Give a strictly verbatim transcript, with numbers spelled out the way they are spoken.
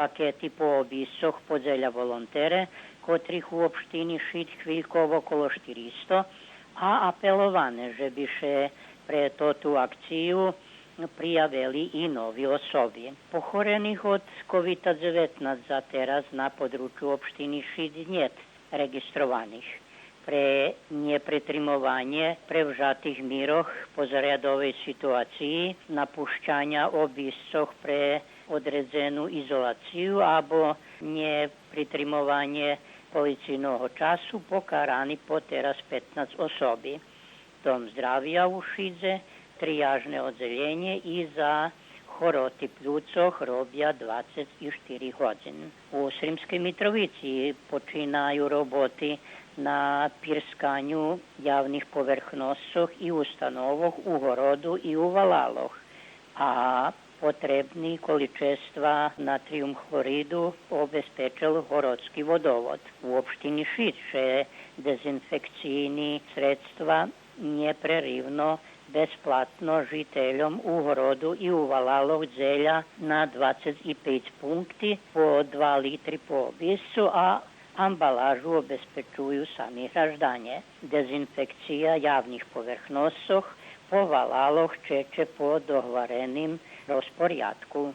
Пакети по обисцох подзеля волонтере, котрих у општини Шид хвильково коло штиристо, а апеловане же би ше пре тоту акцию приявели и нови особи. Похорених од ковита дзеветнац за тераз на подручу општини Шид нєт реґистрованих. Пре нєпритримованє превжатих мирох по зарядовей ситуациї, напущаня обисцох пре одредзену изолацию або нєпритримованє полицийного часу покарани потераз петнац особи. Дом здравя у Шидзе, трияжне оддзелєнє и за хороти плюцох робя двацец и штири годзин. У Сримскей Митровици починаю роботи на пирсканю явних поверхносцох и установох у городу и у валалох, а потребни количества натриум хлориду обезпечел городски водовод. У општини Шид ше дезинфекцийни средства нєпреривно безплатно жительом у городу и у валалох дзеля на двацец и пейц пункти по два литри по обисцу, а амбалажу обезпечую сами гражданє. Дезинфекция явних поверхносцох по валалох чече по догвареним розпорядку.